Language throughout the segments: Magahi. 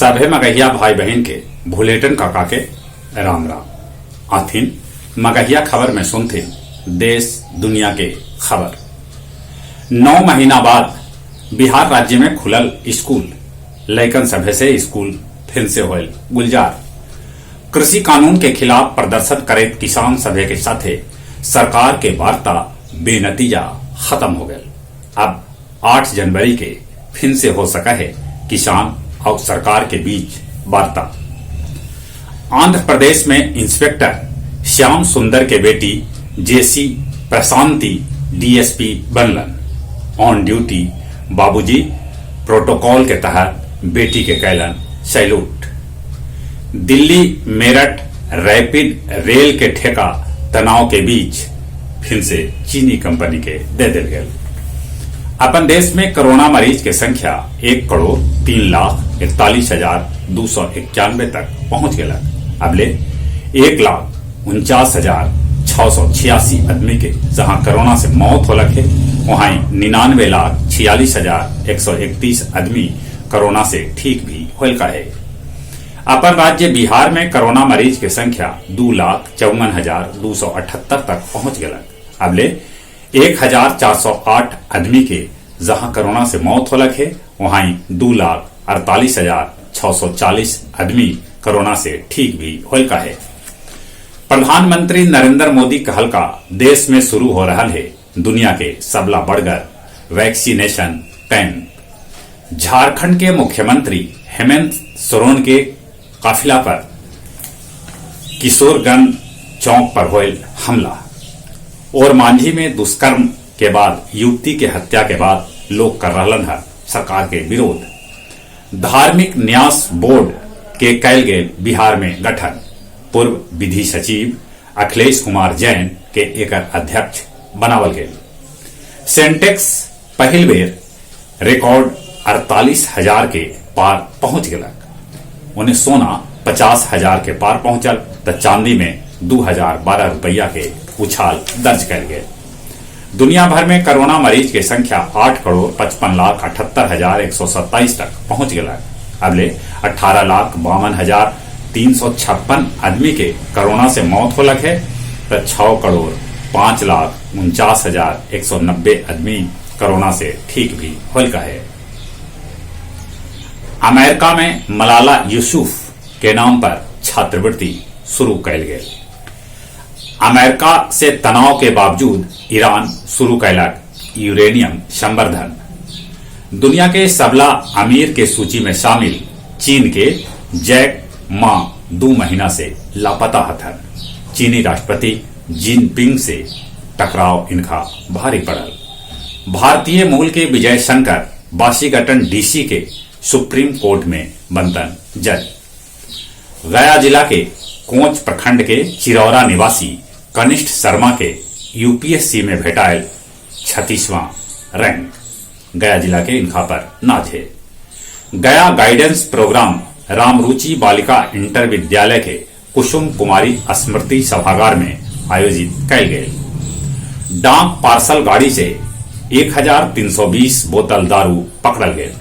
सभे मगहिया भाई बहिन के भुलेटन काका के राम राम। आथिन मगहिया खबर में सुनथिन देश दुनिया के खबर। 9 महीना बाद बिहार राज्य में खुलल स्कूल, लइकन सभे से स्कूल फिर से होयल गुलजार। कृषि कानून के खिलाफ प्रदर्शन करे किसान सभे के साथे सरकार के वार्ता बेनतीजा खत्म हो गयल। अब 8 जनवरी के फिर से हो सका है किसान और सरकार के बीच वार्ता। आंध्र प्रदेश में इंस्पेक्टर श्याम सुंदर के बेटी जेसी प्रशांति डीएसपी बनलन। ऑन ड्यूटी बाबूजी प्रोटोकॉल के तहत बेटी के कैलन salute. Delhi Meerut rapid rail के ठेका तनाव के बीच फिर से चीनी कंपनी के दे दिल गए। अपन देश में कोरोना मरीज के संख्या 1,03,41,291 तक पहुंच गया। अबले 1,49,686 आदमी के जहां कोरोना से मौत होलक है, वहां 99,46,131 आदमी कोरोना से ठीक भी होलका है। अपन राज्य बिहार में कोरोना मरीज के संख्या 2,54,278 तक पहुंच गया। अबले 1,408 आदमी के जहां कोरोना से मौत होलक है, वहां 2,48,640 आदमी कोरोना से ठीक भी होलका है। प्रधानमंत्री नरेंद्र मोदी कहलका देश में शुरू हो रहा है दुनिया के सबला बड़गर वैक्सीनेशन कैंप। झारखंड के मुख्यमंत्री हेमंत सोरेन के काफिला पर किशोरगंज चौक पर होयल हमला। और मांझी में दुष्कर्म के बाद युवती के हत्या के बाद लोग कर रहलन है सरकार के विरोध। धार्मिक न्यास बोर्ड के कैल गए बिहार में गठन। पूर्व विधि सचिव अखिलेश कुमार जैन के एकर अध्यक्ष बनावल गए। सेंटेक्स पहिल बेर रिकॉर्ड 48,000 के पार पहुंच गया। उन्हें सोना 50,000 के पार पहुंचल त चांदी में 2,012 रुपया के उछाल दर्ज कर गए। दुनिया भर में कोरोना मरीज के संख्या 8,55,78,127 तक पहुंच गया। अबले 18,52,356 आदमी के कोरोना से मौत होलक है त 6,05,49,190 आदमी कोरोना से ठीक भी होलका है। अमेरिका में मलाला यूसुफ के नाम पर छात्रवृत्ति शुरू कैल गेल। अमेरिका से तनाव के बावजूद ईरान शुरू कैलक यूरेनियम संवर्धन। दुनिया के सबला अमीर के सूची में शामिल चीन के जैक मा 2 महीना से लापता हथन। चीनी राष्ट्रपति जिनपिंग से टकराव इनका भारी पड़ल। भारतीय मूल के विजय शंकर वाशिंगटन डीसी के सुप्रीम कोर्ट में बनतन जज। गया जिला के कोच प्रखंड के चिरौरा निवासी कनिष्ठ शर्मा के यूपीएससी में भेटायल 36वां रैंक। गया जिला के इनका पर नाज है। गया गाइडेंस प्रोग्राम रामरुचि बालिका इंटर विद्यालय के कुसुम कुमारी स्मृति सभागार में आयोजित कैल गए। डाक पार्सल गाड़ी से 1,320 बोतल दारू पकड़ल गए।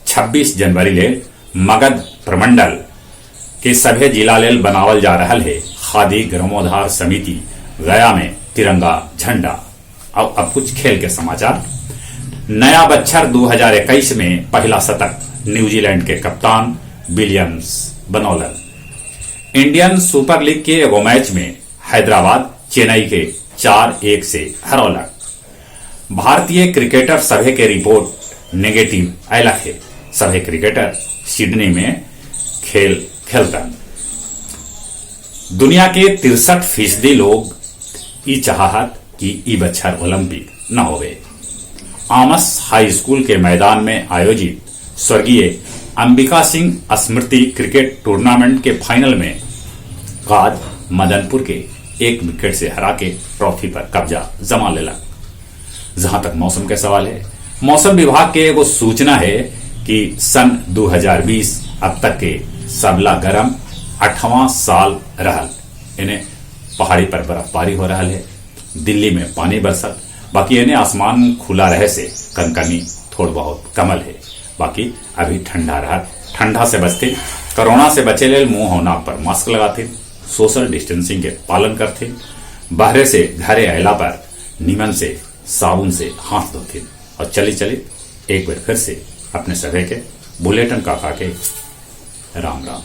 26 जनवरी ले मगध प्रमंडल के सभे जिला लेल बनावल जा रहा है खादी ग्रामोद्धार समिति। गया में तिरंगा झंडा। अब कुछ खेल के समाचार। नया बच्छर 2021 में पहला शतक न्यूजीलैंड के कप्तान विलियम्स बनौलन। इंडियन सुपर लीग के एगो मैच में हैदराबाद चेन्नई के 4-1 से हरौलक। भारतीय क्रिकेटर सभे के रिपोर्ट नेगेटिव आयलक है। सभे क्रिकेटर सिडनी में खेल खेलतन। दुनिया के 63% लोग ई चाहत कि ई बच्छर ओलंपिक न होवे। आमस हाई स्कूल के मैदान में आयोजित स्वर्गीय अंबिका सिंह स्मृति क्रिकेट टूर्नामेंट के फाइनल में काज मदनपुर के 1 विकेट से हरा के ट्रॉफी पर कब्जा जमा लेला। जहां तक मौसम के सवाल है, मौसम विभाग के एगो सूचना है कि सन 2020 अब तक के सबला गरम 8वां साल रहल। इन्हें पहाड़ी पर बर्फबारी हो रहा है, दिल्ली में पानी बरसत, बाकी इन्हें आसमान खुला रहे से कनकनी थोड़ बहुत कमल है, बाकी अभी ठंडा रहत। ठंडा से बचते, कोरोना से बचे लेल मुंह और नाक पर मास्क लगाते, सोशल डिस्टेंसिंग के पालन करते, बाहरे से घरे अयला पर नीमन से साबुन से हाथ धोते और चली चली एक बार फिर से अपने सभे के बुलेटन काका के राम राम।